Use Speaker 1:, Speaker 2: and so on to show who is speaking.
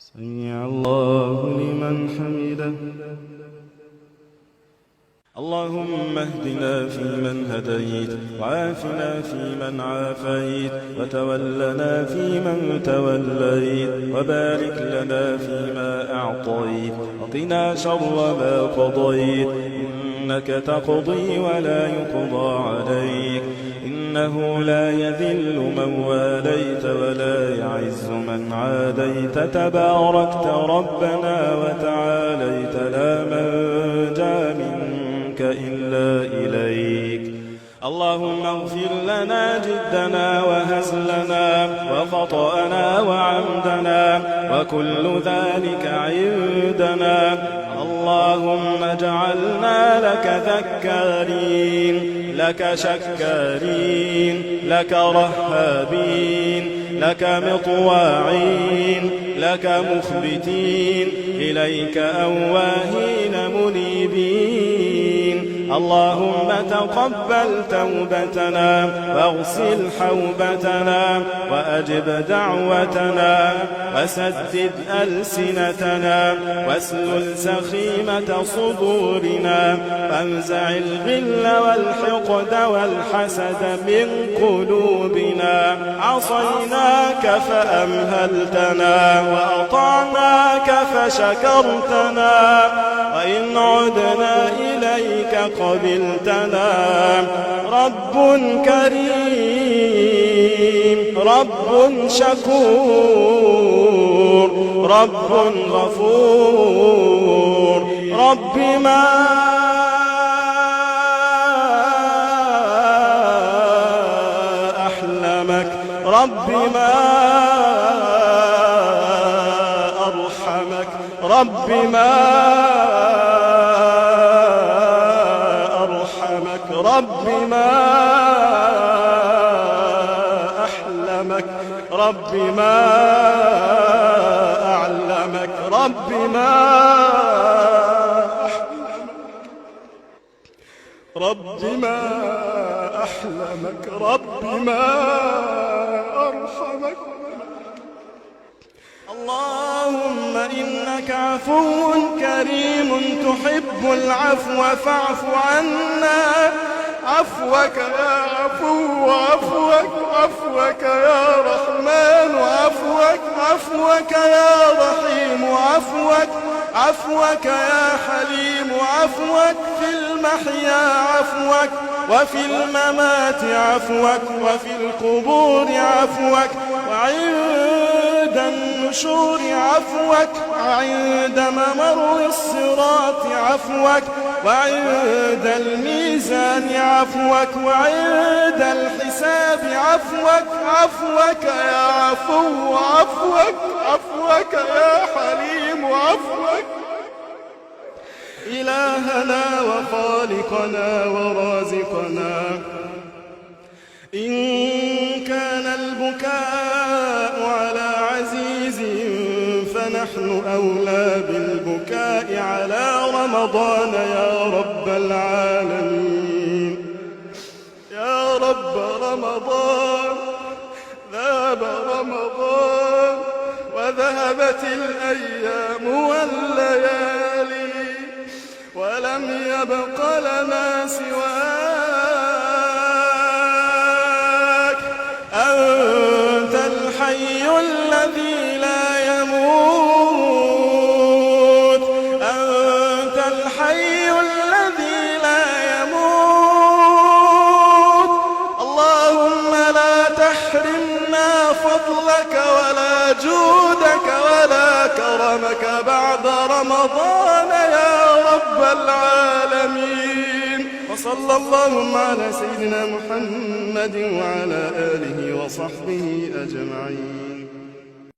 Speaker 1: سمع الله لمن حمده. اللهم اهدنا فيمن هديت، وعافنا فيمن عافيت، وتولنا فيمن توليت، وبارك لنا فيما أعطيت، وقنا شر ما قضيت، إنك تقضي ولا يقضى عليك، إنه لا يذل من واليت ولا يعز من عاديت، تباركت ربنا وتعاليت، لا منجا منك إلا إليك. اللهم اغفر لنا جدنا وهزلنا وخطأنا وعمدنا وكل ذلك عندنا. اللهم اجعلنا لك ذكارين، لك شكارين، لك رهابين، لك مطواعين، لك مخبتين، إليك أواهين منيبين. اللهم تقبل توبتنا واغسل حوبتنا وأجب دعوتنا وسدد ألسنتنا واسلل سخيمة صدورنا وانزع الغل والحقد والحسد من قلوبنا. عصيناك فأمهلتنا وأطعناك فشكرتنا، وإن عدنا إليك قبلتنا. رب كريم، رب شكور، رب غفور، رب ما أحلمك، رب ما أرحمك، رب ما أرحمك، رب ما أحلمك، رب ما أعلمك، رب ما أحلمك، رب ما أحلمك، رب ما أرحمك. اللهم إنك عفو كريم تحب العفو فاعف عنا. عفوك يا عفو، عفوك، عفوك يا رحمن، عفوك، عفوك يا رحيم، عفوك، عفوك يا حليم، عفوك في المحيا، عفوك وفي الممات، عفوك وفي القبور، عفوك وعند النشور، عفوك عند ممر الصراط، عفوك وعند الميزان، عفوك وعند الحساب، عفوك، عفوك يا عفو، عفوك، عفوك يا حليم، عفوك. إلهنا وخالقنا ورازقنا، إن كان البكاء على عزيز فنحن أولى بالبكاء على رمضان يا رب العالمين. يا رب رمضان، ذهب رمضان وذهبت الأيام والليالي، ولم يبق لنا سواك. أنت الحي الذي لا يموت، أنت الحي الذي لا يموت. اللهم لا تحرمنا فضلك ولا جودك ولا كرمك بعد رمضان يا رب العالمين. وصلى اللهم على سيدنا محمد وعلى آله وصحبه أجمعين.